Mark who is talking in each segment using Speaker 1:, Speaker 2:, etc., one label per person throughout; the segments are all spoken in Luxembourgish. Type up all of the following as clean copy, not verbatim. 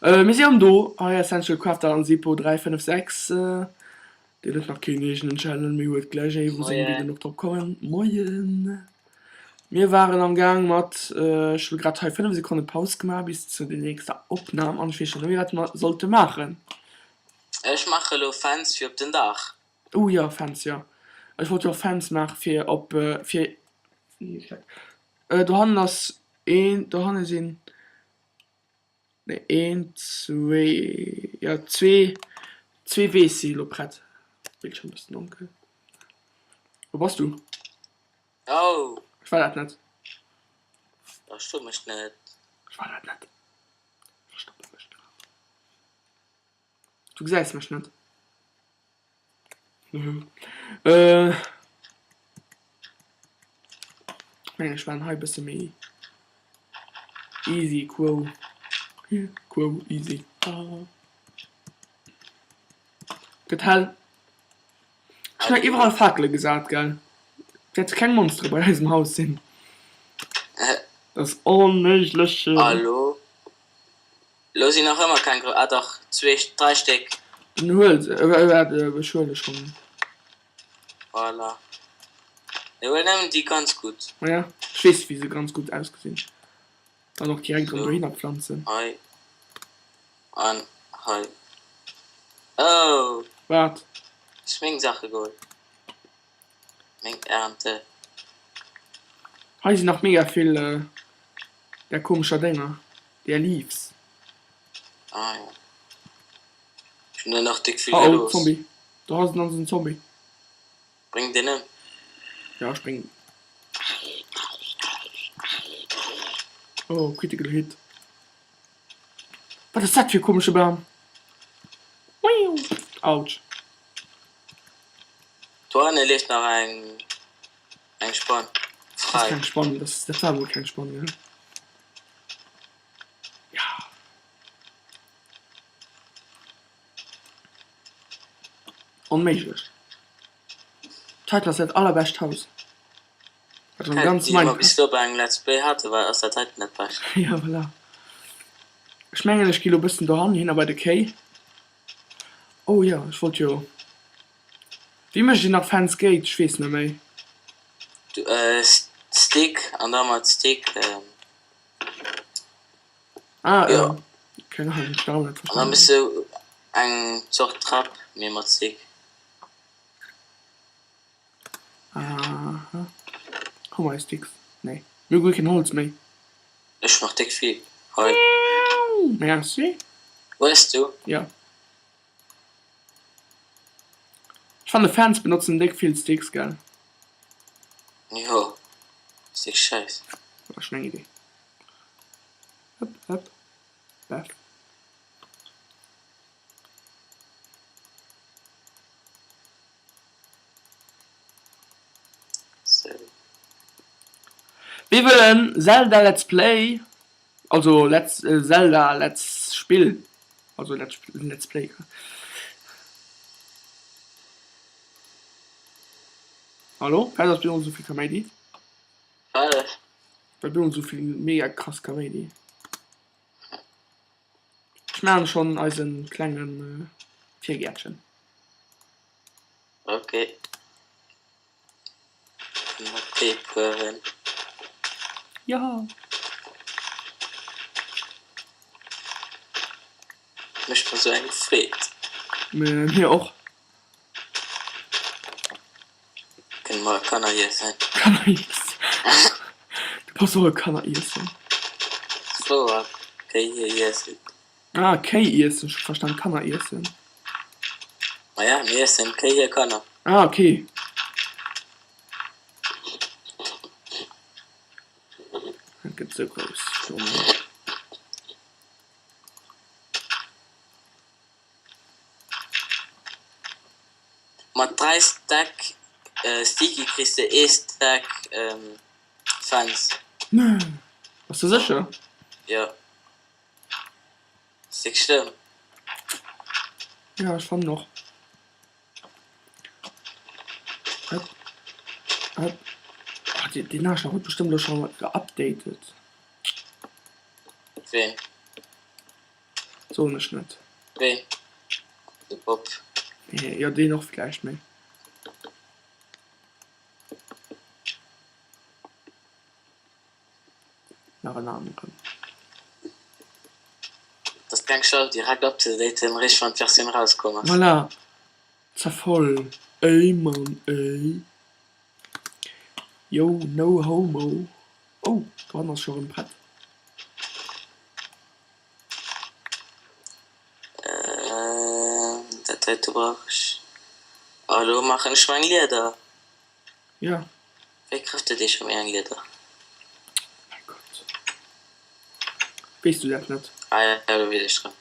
Speaker 1: Mir si erëm do, hei Essential Crafter an Sipo 356. Deen huet nach keen eegenen Channel, mee huet gläich ee wou seng Videoen och drop kommen. Moien! Mir waren am Gaang mat, ech hu grad hei 5 Sekonne Paus gemaach bis zu der nächster Opnam an ech weess scho net méi wat mer sollte maachen.
Speaker 2: Ech maache lo Fans fir op den Daach.
Speaker 1: Oh jo, Fans, jo. Ech wollt jo och Fans maache fir op, fir, wéi heescht dat, dohannen ass een, dohanne sinn. Nee, een, zwee, jo zwee, zwee Weess si elo prett. Bildschirm bëssen donkel. Wou bass du?
Speaker 2: Oh!
Speaker 1: Ech war dat net.
Speaker 2: Verstopp mech net.
Speaker 1: Ech war dat net. Verstoppe mech grad. Du gesäis mech net. Äh. Mengen ech waren hei bësse méi easy quo quo easy ah. Gëtt hell. Ech hunn hei iwwerall Fakele gesat gell. Wäerte keng Monstere bei eisem Haus sinn. Dat ass onméiglech.
Speaker 2: Hallo? Lo sinn nach ëmmer keng gro, ah dach, zwee, dräi Stéck.
Speaker 1: Dann huel se, waart, ech huele schonn.
Speaker 2: Voilà. Mee huel nëmmen déi ganz gutt.
Speaker 1: Maja, ech weess wéi se ganz gutt ausgesinn. Dann och direkt erëm dohinner pflanzen.
Speaker 2: Hei an hei. Oh!
Speaker 1: Wat?
Speaker 2: Ech hu meng Saache geholl. Meng Ernte.
Speaker 1: Hei sinn nach mega vill där komescher Dénger, där Leaves.
Speaker 2: Ah jo. Ech hunn der nach déck vill
Speaker 1: Oh oh,
Speaker 2: gelooss.
Speaker 1: Zombie. Do ass en Zombie.
Speaker 2: Bréng deen ëm.
Speaker 1: Ja, ech bréng. Oh, critical hit. Wat ass dat fir e komesche Bam? Autsch.
Speaker 2: Dohanne leeft nach eng eng Spann
Speaker 1: Das ass
Speaker 2: frei.
Speaker 1: keng Spann, das, dat war wuel keng Spann, gell? Ja. Onméiglech. D'Heiten ass dat allerbescht Haus. Wat am
Speaker 2: Hä,
Speaker 1: ganz
Speaker 2: déi mer
Speaker 1: Minecraft.
Speaker 2: bis elo bei engem Let's Play hate war ass dat heiten dat bescht.
Speaker 1: Ja, voilà. Ech mengen ech gi lo bëssen dohannen hin a bei de Kéi. Oh jo, ech wollt jo. Wéi mécht een nach Fence Gate? Ech weess net méi.
Speaker 2: Du äh Stick an da mat Stick ähm.
Speaker 1: Ah
Speaker 2: Jo.
Speaker 1: ähm, keng Ahnung, ech hat net
Speaker 2: An da
Speaker 1: verstanen.
Speaker 2: méchs du eng Zort Trap mee mat Stick.
Speaker 1: Aha. Hu mer eis Sticks? Nee, mir hu guer keen Holz méi.
Speaker 2: Ech nach déck vill hei.
Speaker 1: Merci.
Speaker 2: Hues du?
Speaker 1: Jo. Ech fannen Fans benotzen déck vill Sticks gell.
Speaker 2: Jo, ass déck schäiss.
Speaker 1: War schon eng Idee. Hëpp hëpp bäff. Wie wëll en Zelda Let's Play, also Let's Zelda Let's Spill, also Let's Let's Play. Hallo, firwat ass bemol esou vill Kaméidi?
Speaker 2: Wat?
Speaker 1: Well bemol esou vill mega krass Kaméidi. Ech maachen schonn eisen klengen Virgäertchen.
Speaker 2: Ok. Mat Kéi pueren.
Speaker 1: Jo.
Speaker 2: Mécht mer sou eng Freed.
Speaker 1: Mir och.
Speaker 2: Kënne mer Kanner iessen.
Speaker 1: Kanner iessen. Du bass och e Kanner iessen.
Speaker 2: Wouer, Kéi iessen.
Speaker 1: Ah, Kéi iessen, ech hu verstan Kanner iessen.
Speaker 2: Maja, mir iessen Kéi hir Kanner.
Speaker 1: Ah, okay. Dat gëtt sou grouss dono.
Speaker 2: Mat 3 Stack Sticky kriss de ee Stack Fans.
Speaker 1: Nee, bass de sécher?
Speaker 2: Jo. Ass déck schlëmm.
Speaker 1: Ja, ech fannen och. Hëpp, hëpp. Ah, deen, deen Aarschlach huet bestëmmt elo scho geupdatet.
Speaker 2: Ween?
Speaker 1: Soen ech net.
Speaker 2: Ween? De Bob.
Speaker 1: Nee, jo deen och vläicht, mee. Nach en aneren.
Speaker 2: Dass keng schlau direkt upzedaten eréischt wann d'Versioun rauskomm ass.
Speaker 1: Voilà, zervoll ey Mann ey. Yo no homo. Oh, dohannen ass scho rem prett.
Speaker 2: Dat heite brauch ech. A lo maachen ech meng Lieder.
Speaker 1: Jo.
Speaker 2: Wéi craftet ee scho méi eng Lieder?
Speaker 1: Mäi Gott. Weess du dat net?
Speaker 2: Ah jo, elo weess ech rem.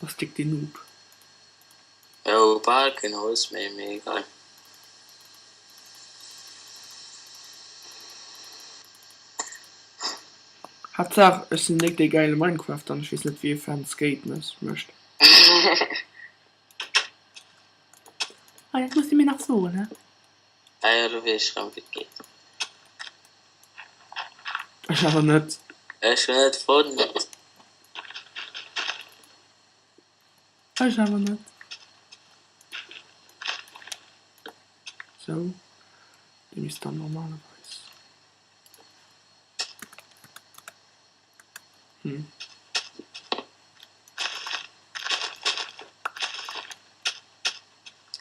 Speaker 1: Bass déck dee Noob.
Speaker 2: Jo, bal keen Holz méi, mee egal.
Speaker 1: Haaptsaach ech sinn déck dee gäile Minecrafter an ech weess net wéi ee Fence Gate mécht. Ah dat muss de mir nach soen he.
Speaker 2: Ah jo, lo weess ech rem wéi et geet.
Speaker 1: Ech awer net.
Speaker 2: Ech hunn et fonnt.
Speaker 1: Ech awer net. Sou, dee misst dann normalerweis. Hm.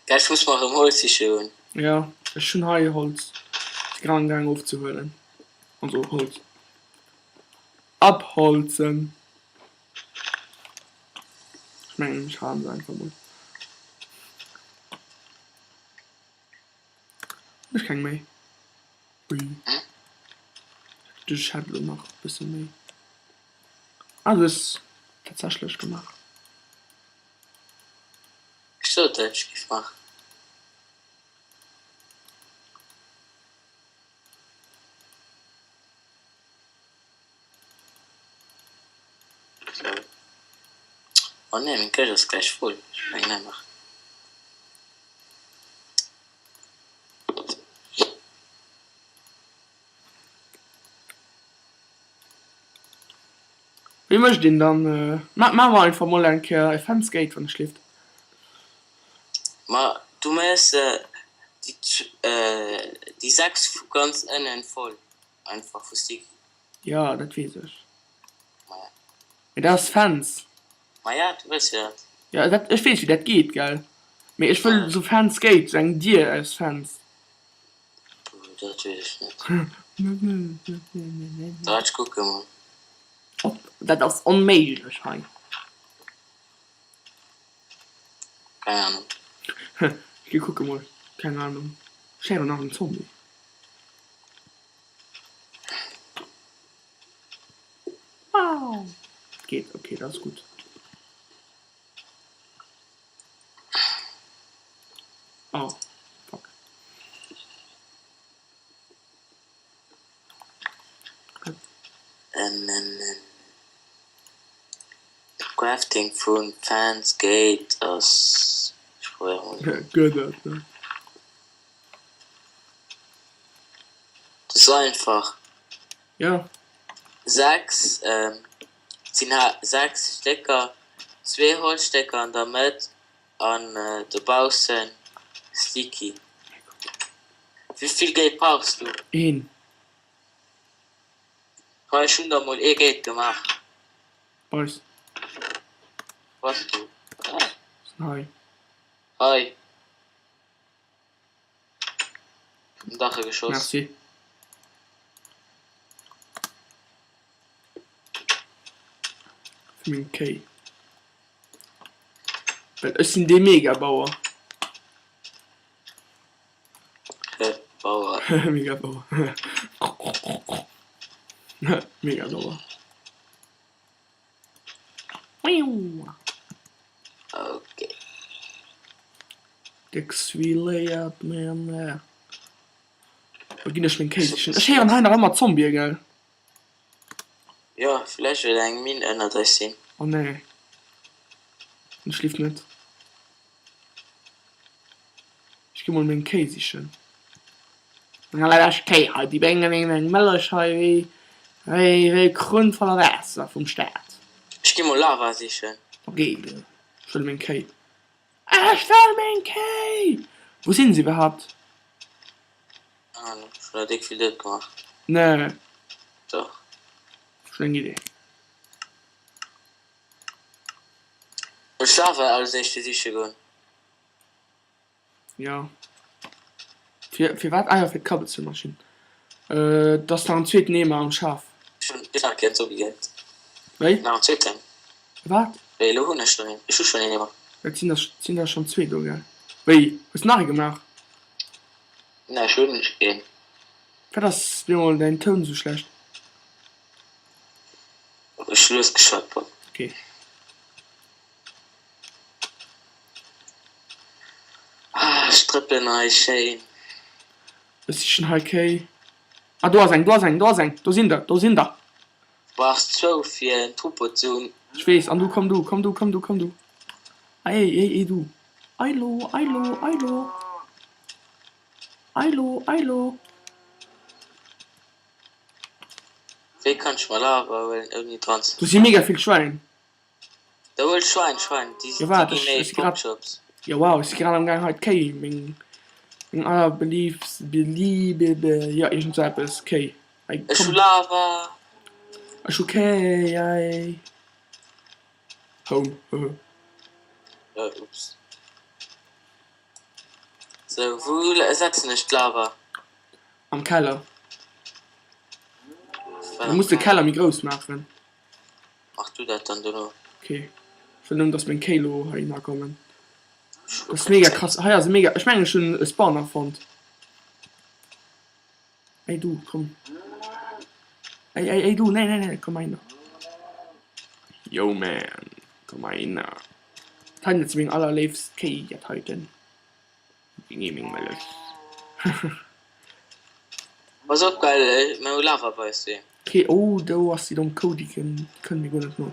Speaker 2: Gleich muss mer erëm Holz siche goen.
Speaker 1: Jo, ech hunn hei Holz. Si grad am gaang ofzehuelen. Also Holz abholzen. Ech mengen ech halen se einfach mol. Hunn ech keng méi? Ui. Ech hätt elo nach e bësse méi. Ah du hues tatsächlech gemaach.
Speaker 2: Ech sot dat ech géif maachen. Oh nee, meng Këscht ass gläich voll. Ech muss eng nei maachen.
Speaker 1: Wéi mécht een dann? Maache mer einfach mol eng Kéier e Fence Gate, wann ech leeft.
Speaker 2: Ma du méchs déi 6 vu ganz ënnen voll einfach vu Sticky.
Speaker 1: Jo, dat weess ech. Mee dat ass Fence.
Speaker 2: Maja, du weess jo dat.
Speaker 1: Jo, dat, ech weess wéi dat geet, gell. Mee ech wëll esou Fence Gate, esou eng Dier aus Fence.
Speaker 2: Dat weess ech net. Da ech kucke mol.
Speaker 1: Dat ass onméiglech hei.
Speaker 2: Keng Ahnung.
Speaker 1: Ech gi kucke mol. Keng Ahnung. Ech héieren nach en Zombie. Wow. Geet, okay, dat ass gutt. Oh, fuck.
Speaker 2: Crafting vun Fans Gate ass, ech probéiere mol.
Speaker 1: Gëtt et net.
Speaker 2: Dat ass einfach.
Speaker 1: Jo.
Speaker 2: 6 sinn 6 Stécker, zwee Holzstécker an der Mëtt an dobaussen Sticky. Wéivill Gate brauchs du?
Speaker 1: Een.
Speaker 2: Hei, ech hunn der mol ee Gate gemaach.
Speaker 1: Weis.
Speaker 2: Wou bass du?
Speaker 1: Sinn hei.
Speaker 2: Hei. Um Dachegeschoss.
Speaker 1: Merci. Fir meng Kéi. Well ech sinn dee Megabauer.
Speaker 2: Bauer.
Speaker 1: Megabauer. Megabauer.
Speaker 2: Okay.
Speaker 1: Déck sviléiert, man. Wou ginn ech meng Kéi sichen? Ech héieren hei nach ëmmer Zombië, gell?
Speaker 2: Jo, vläicht well eng Minn ënnert eis sinn.
Speaker 1: Oh nee. Ech lift net. Ech gi mol meng Kéi sichen. Meng allerlescht Kéi hei, déi brénge mir meng Mëllech hei wéi wéi wéi e Krunn voller Waasser vum Staat.
Speaker 2: Ech gi mol Lava sichen.
Speaker 1: Ok, ech wëll meng Kéi. Ech wëll meng Kéi! Wou sinn se iwwerhaapt?
Speaker 2: Keng Ahnung, ech hunn der déck vill dout gemaach.
Speaker 1: Nee.
Speaker 2: Dach.
Speaker 1: Ech hunn eng Idee.
Speaker 2: Ech awer als éischt fir siche goen.
Speaker 1: Jo. Fir, fir wat? Ah jo, fir d'Kabelzümaschinn. Äh, et ass nach en zweeten Eemer am Schaf.
Speaker 2: Ech hunn nach keen Zombie gehat.
Speaker 1: Wéi?
Speaker 2: Nach en zweeten.
Speaker 1: Wat?
Speaker 2: Wéi, elo hunn ech schonn een. Ech hu schonn een Eemer.
Speaker 1: Et sinn der, sinn der schonn zwee do, gell? Wéi? Hues nach ee gemaach?
Speaker 2: Nee, ech hunn een.
Speaker 1: Wat ass bemol däin Toun esou schlecht?
Speaker 2: Ech hu lues geschwat, Paul.
Speaker 1: Okay.
Speaker 2: Ah, ech trëppelen hei schéin.
Speaker 1: Ech sichen hei Kéi. Ah, do ass eng, do ass eng, do ass eng, do sinn der, do sinn der.
Speaker 2: Du brauchs zwou fir en Troupeau ze hunn.
Speaker 1: Ech weess, an du, komm du, komm du, komm du, komm du. Ei, ei, ei, du. Eilo, eilo, eilo. Eilo, eilo.
Speaker 2: Wéi kann ech mer Lava huelen ouni dran ze
Speaker 1: Do si mega vill Schwäin.
Speaker 2: Da huel Schwein, Schwein, déi
Speaker 1: Jo waart,
Speaker 2: gi
Speaker 1: ech
Speaker 2: méi
Speaker 1: ech si grad
Speaker 2: Porkchops.
Speaker 1: Jo wow, ech si grad am gaang hei d'Kéi, meng meng allerbeliefst beliebe jo iergend sou eppes Kéi hei
Speaker 2: Ech hu
Speaker 1: komm.
Speaker 2: Lava.
Speaker 1: Ech hu Kéi hei home hehe.
Speaker 2: Äh ups. Sou, wou setzen ech d'Lava?
Speaker 1: Am Keller.
Speaker 2: Wat
Speaker 1: Du
Speaker 2: am
Speaker 1: muss de
Speaker 2: Keller?
Speaker 1: Keller méi grouss maachen.
Speaker 2: Mach du dat dann dono.
Speaker 1: Ok, ech wëll nëmmen dass meng Kéi lo heihinner kommen.
Speaker 2: Ech hu
Speaker 1: Dat ass
Speaker 2: keng
Speaker 1: mega
Speaker 2: Zäit.
Speaker 1: krass, hei ass e mega, ech mengen ech hunn e Spawner fonnt. Ey du, komm. Ey, ey, ey du, nee, nee, nee, komm heihinner. Yo man, komm heihinner. Dat heiten dat si meng allerléifst Kéi, dat heiten. Gi meng Mëllech.
Speaker 2: Pass op well mir hu Lava bei eis doheem.
Speaker 1: Ok, oh do ass déi domm Kou, déi kënnt mir guer net no.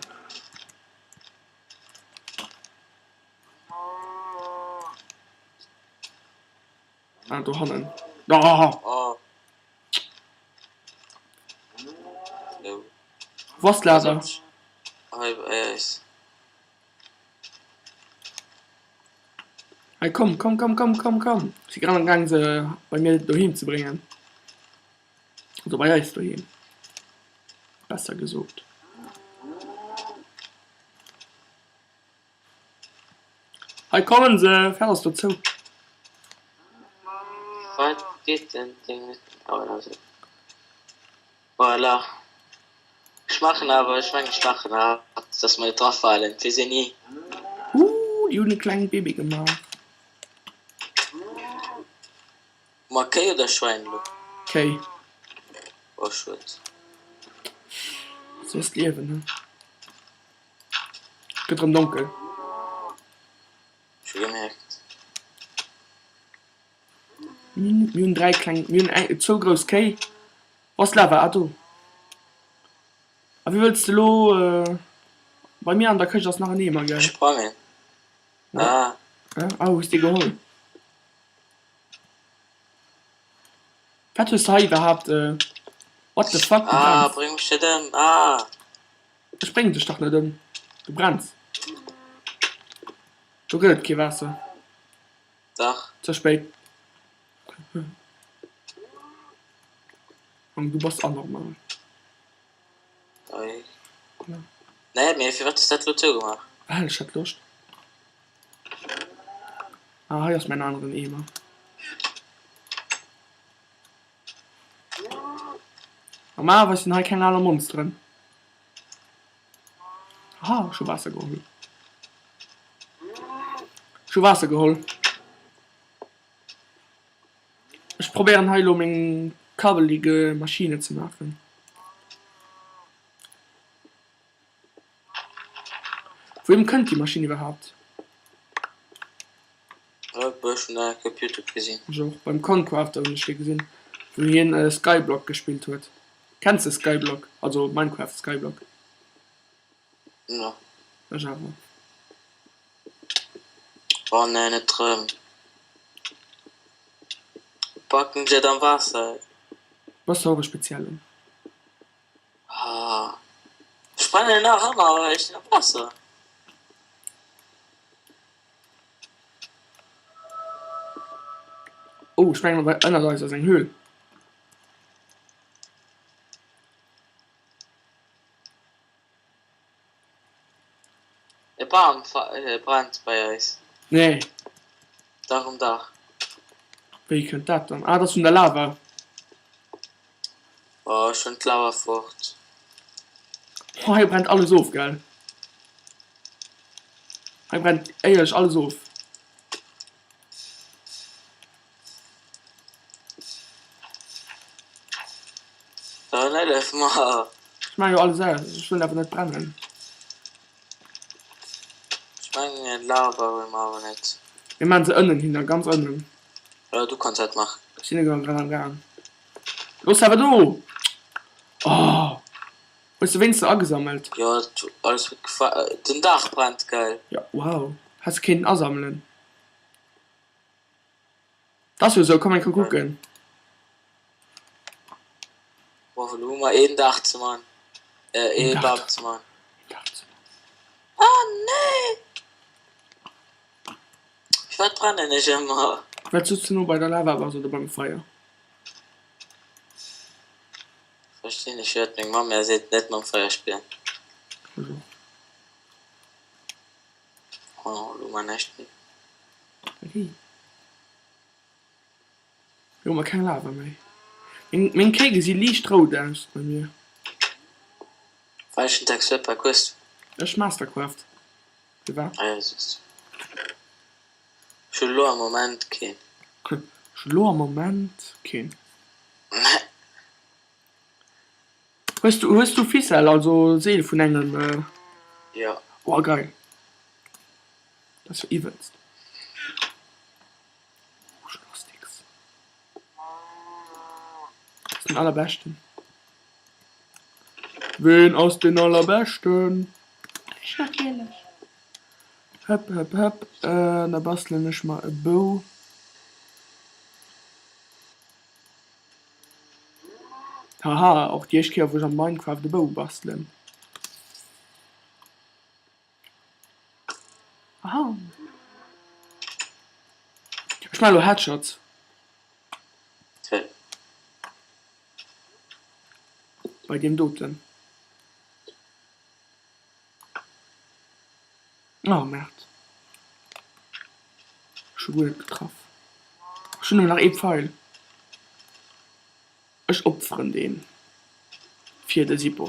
Speaker 1: Ah dohannen. Oh. Wou ass d'Lava?
Speaker 2: Hei bei eis.
Speaker 1: Hei komm, komm, komm, komm, komm, komm. Ech si grad am gaang se bei mir doheem ze bréngen. Also bei eis doheem, besser gesot. Hei kommen se, Fer ass dozou.
Speaker 2: Wat geet den Ding net? Oh, da ass et. Voilà. Ech maachen awer, ech mengen ech maachen awer, dass mer net drafalen, et weess een ni.
Speaker 1: Ooh, déi hunn e klengt Baby gemaach.
Speaker 2: Ma Kéi oder Schwäin elo?
Speaker 1: Kéi.
Speaker 2: Oh schued.
Speaker 1: Sou ass d'Liewen, he. Gëtt erëm donkel.
Speaker 2: Ech hu gemierkt.
Speaker 1: Mir hunn 3 kleng, mir hunn eng, zwou grouss Kéi. Wou ass d'Lava? Ah do. A wéi wëlls de elo, bei mir an der Këscht ass nach en Eemer, gell?
Speaker 2: Ech sprangen. Ah.
Speaker 1: Ah, hues de geholl? Wat hues de hei iwwerhaapt? What the fuck, du
Speaker 2: Ah,
Speaker 1: brenns.
Speaker 2: bréng mech net ëm. Ah.
Speaker 1: Ech bréngen dech dach net ëm. Du brenns. Do gëtt et kee Waasser.
Speaker 2: Dach.
Speaker 1: Ze spéit. An du bass anormal.
Speaker 2: Oi.
Speaker 1: Ja.
Speaker 2: Nee, mee firwat hues dat lo zougemaach?
Speaker 1: Well ech hat Loscht. Ah, hei ass mäin aneren Eemer. Normalerweis sinn hei keng aner Monsteren. Aha, ech hu Waasser geholl. Ech hu Waasser geholl. Ech probéieren hei elo meng kabbelige Maschine ze maachen. Wouhim kënnt déi Maschinn iwwerhaapt?
Speaker 2: Ech hunn dat op Youtube gesinn.
Speaker 1: Ech och, beim Concrafter hunn ech déi gesinn, wou hien Skyblock gespillt huet. Kenns de Skyblock? Also Minecraft Skyblock?
Speaker 2: No.
Speaker 1: Ech awer.
Speaker 2: Oh nee, net rëm. Backen se et am Waasser?
Speaker 1: Bass de och e Speziellen?
Speaker 2: Ah, ech brennen nach ëmmer, well ech sinn am Waasser.
Speaker 1: Oh, ech mengen ënnert eis ass eng Höhl.
Speaker 2: E Bam brennt bei eis.
Speaker 1: Nee.
Speaker 2: Dach um Dach.
Speaker 1: Wéi kënnt dat dann? Ah, dat ass vun der Lava.
Speaker 2: Oh, ech hunn d'Lava fort.
Speaker 1: Oh, hei brennt alles of, gell? Hei brennt éierlech alles of.
Speaker 2: Dann hëllef mer.
Speaker 1: Ech maache jo alles aus, ech wëll awer net brennen.
Speaker 2: Ech mengen Lava wëlle mer awer net.
Speaker 1: Mir maachen se ënnen hin, ganz ënnen.
Speaker 2: Jo, du kanns dat maachen.
Speaker 1: Ech sinn elo grad am gaang. Looss awer do! Oh! Hues de wéinste agesammelt?
Speaker 2: Jo, alles huet gefa. Den Daach brennt, gell?
Speaker 1: Jo, wow. Häss kéinten asammelen. T'ass jo esou, komm eng Kéier kucken.
Speaker 2: Boah, elo hu mer een Daach ze man, ee Bam ze man. Ah nee! Firwat brennen ech ëmmer?
Speaker 1: Well s du ze no bei der Lava bass oder beim Feier.
Speaker 2: Verstinn ech firwat meng Mamm mär seet net mam Feier spillen.
Speaker 1: Ech och.
Speaker 2: Oh, elo hu mer näischt méi.
Speaker 1: Wéi? Elo hu mer keng Lava méi. Meng, meng Kéi gesi liicht rout aus bei mir.
Speaker 2: Welchen Texturpack hues
Speaker 1: du? Ech Mastercraft. Firwat?
Speaker 2: Ah jo, soss. Ech hu lo am Moment keen.
Speaker 1: Ech hu lo am Moment keen. Hues du, hues du Ficelle, also Seel vun engem?
Speaker 2: Jo.
Speaker 1: Oh geil. Dat ass jo iwwelst. Oh, ech hunn och Sticks. Dat ass den allerbeschten. Ween ass den allerbeschten? Ech natierlech. Hëpp hëpp hëpp, da bastelen ech mer e Bou. Haha, och déi éischt Kéier wou ech am Minecraft e Bou bastelen. Haha. Ech maachen elo Headshots. Bei deem doten. Oh Merd. Ech hu guer net getraff. Ech hunn nëmmen nach ee Pfeil. Ech opferen deen fir de Sippo.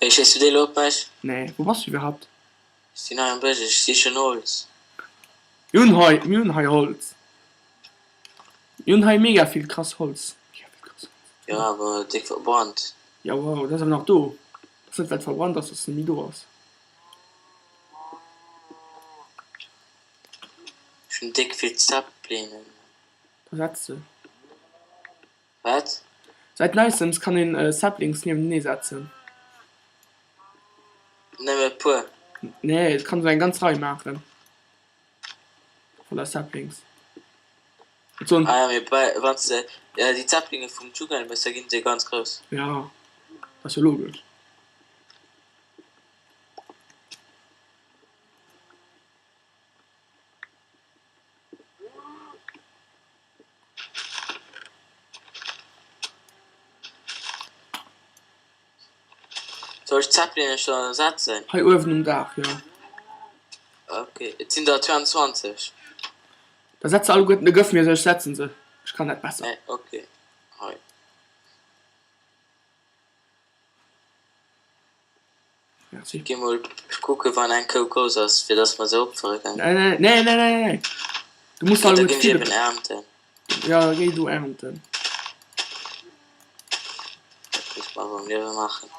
Speaker 2: Wéi schéiss du dee lo op mech?
Speaker 1: Nee, wou bass du iwwerhaapt?
Speaker 2: Ech sinn hei am Bësch, ech sichen Holz.
Speaker 1: Mir hunn hei, mir hunn hei Holz. Mir hunn hei mega vill krass Holz. Mega vill krass Holz.
Speaker 2: Jo, awer déck verbrannt.
Speaker 1: Ja wow, dat ass awer nach do. Dat ass net well et verbrannt ass, dass et net méi do ass.
Speaker 2: Ech hunn déck vill Zeppelinen.
Speaker 1: Da setz se.
Speaker 2: Wat?
Speaker 1: Säit neistens kann een Saplings niewentenee setzen.
Speaker 2: Nëmme e puer?
Speaker 1: Nee, et kann sou eng ganz Rei maachen voller Saplings. Et soen.
Speaker 2: Ah ja, mee bei wann s de déi Zepplinge vum Dschungel méchs, da ginn se ganz grouss.
Speaker 1: Ja, dat ass jo logesch.
Speaker 2: Soll ech d'Zeppeline schon ersetzen?
Speaker 1: Hei uewen um Daach, jo.
Speaker 2: Ok, et sinn der 22.
Speaker 1: Da setz se alleguerten, gëff mir se, ech setzen se, ech kann dat besser.
Speaker 2: Nee, ok, hei.
Speaker 1: Merci.
Speaker 2: Gi mol kucke wann eng Kou grouss ass, fir dass mer se opfere kënnen.
Speaker 1: Nee, nee, nee, nee, nee. Du muss
Speaker 2: Da ginn ech eben ernten.
Speaker 1: Ja, géi du ernten.
Speaker 2: Dat muss mer awer am Liewe maachen.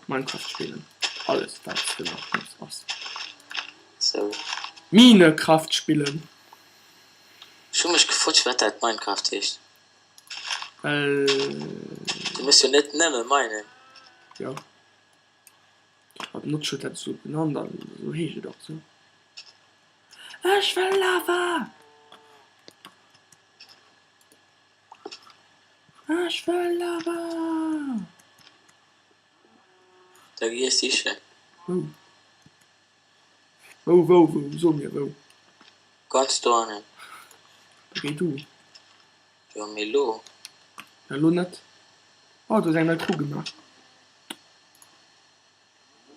Speaker 1: Minecraft spillen. Alles wat s de nach muss ass.
Speaker 2: Sou.
Speaker 1: Minecraft spillen.
Speaker 2: Ech hu mech gefrot firwat dat Minecraft heescht.
Speaker 1: Well.
Speaker 2: Du muss jo net nëmme minen.
Speaker 1: Jo. An den Notch huet dat esou genannt an esou heescht et och esou. Ech wëll Lava! Ech wëll Lava!
Speaker 2: Da gi ech sichen.
Speaker 1: Wou? Wou, wou, wou? So mir wou.
Speaker 2: Ganz dohannen.
Speaker 1: Da géi du.
Speaker 2: Jo, mee lo.
Speaker 1: Ja, lo net. Oh, du hues eng nei Crew gemaach.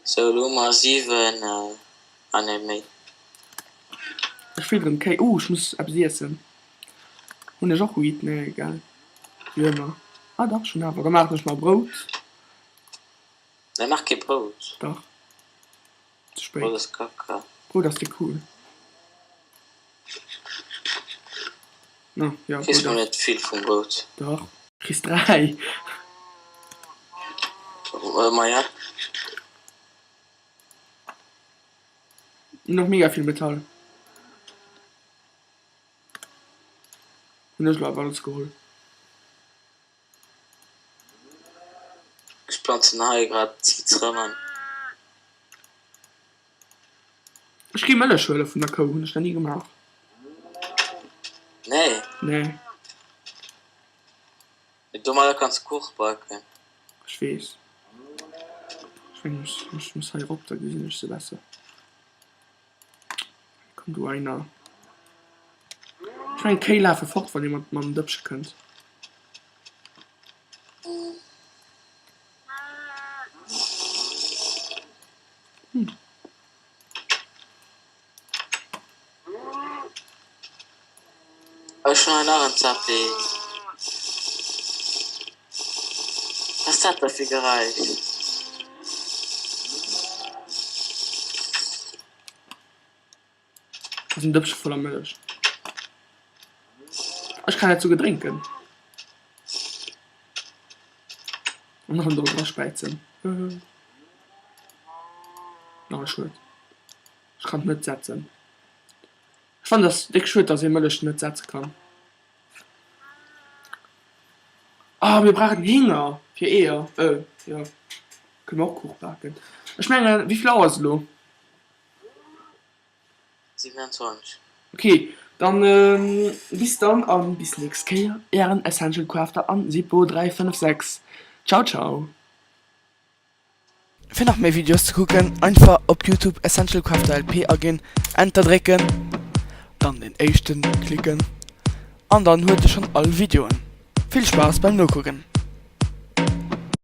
Speaker 2: Sou, lo hu mer 7, ah nee, méi.
Speaker 1: Ech freet erëm Kéi. Oh, ech muss eppes iessen. Hunn ech och Wheat? Nee, egal. Wéi ëmmer. Ah dach, ech hunn awer. Da maachen ech mer Brout.
Speaker 2: Nee, maach kee Brout.
Speaker 1: Dach. Ze spéit.
Speaker 2: Brout ass kacke.
Speaker 1: Brout ass déi cool. No, ja,
Speaker 2: Kriss
Speaker 1: Brout
Speaker 2: mol
Speaker 1: ass.
Speaker 2: net vill vum Brout.
Speaker 1: Dach. Kriss 3.
Speaker 2: Maja.
Speaker 1: Hun och mega vill Metall. Hun ech lo awer alles geholl.
Speaker 2: Ech planzen hei grad d'Seeds rëm an.
Speaker 1: Ech gi Mëllech huele vun der Kou, hunn ech nach ni gemaach.
Speaker 2: Nee?
Speaker 1: Nee.
Speaker 2: Mee domadder kanns de Kuch baken.
Speaker 1: Ech weess. Ech mengen ech muss hei erop, da gesinn ech se besser. Komm du einer. Ech mengen d'Kéi lafe fort wann ee mat mam Dëppche kënnt. Hm.
Speaker 2: Ech hunn hei nach en Zeppelin. Wat ass dat da fir Geräisch?
Speaker 1: Ass en Dëppche voller Mëllech. Ech kann dat souguer drénken. An nach en do dra späizen. Ah schued. Ech kann et net setzen. Ech fannen dass déck schued dass ee Mëllech net setze kann. Ah mir brauchen Hinger fir Eeër. Euh jo kënne mer och Kuch baken. Ech mengen wéivill Auer ass et elo?
Speaker 2: 27.
Speaker 1: Ok dann bis dann an bis nächst Kéier ären Essential Crafter an Sipo 356 ciao ciao. Fir nach méi Videos ze kucken, einfach op Youtube Essential Crafter LP aginn, Enter drécken, dann den éischten klicken an dann huet e schon all Videoen. Vill Spaass beim Nokucken!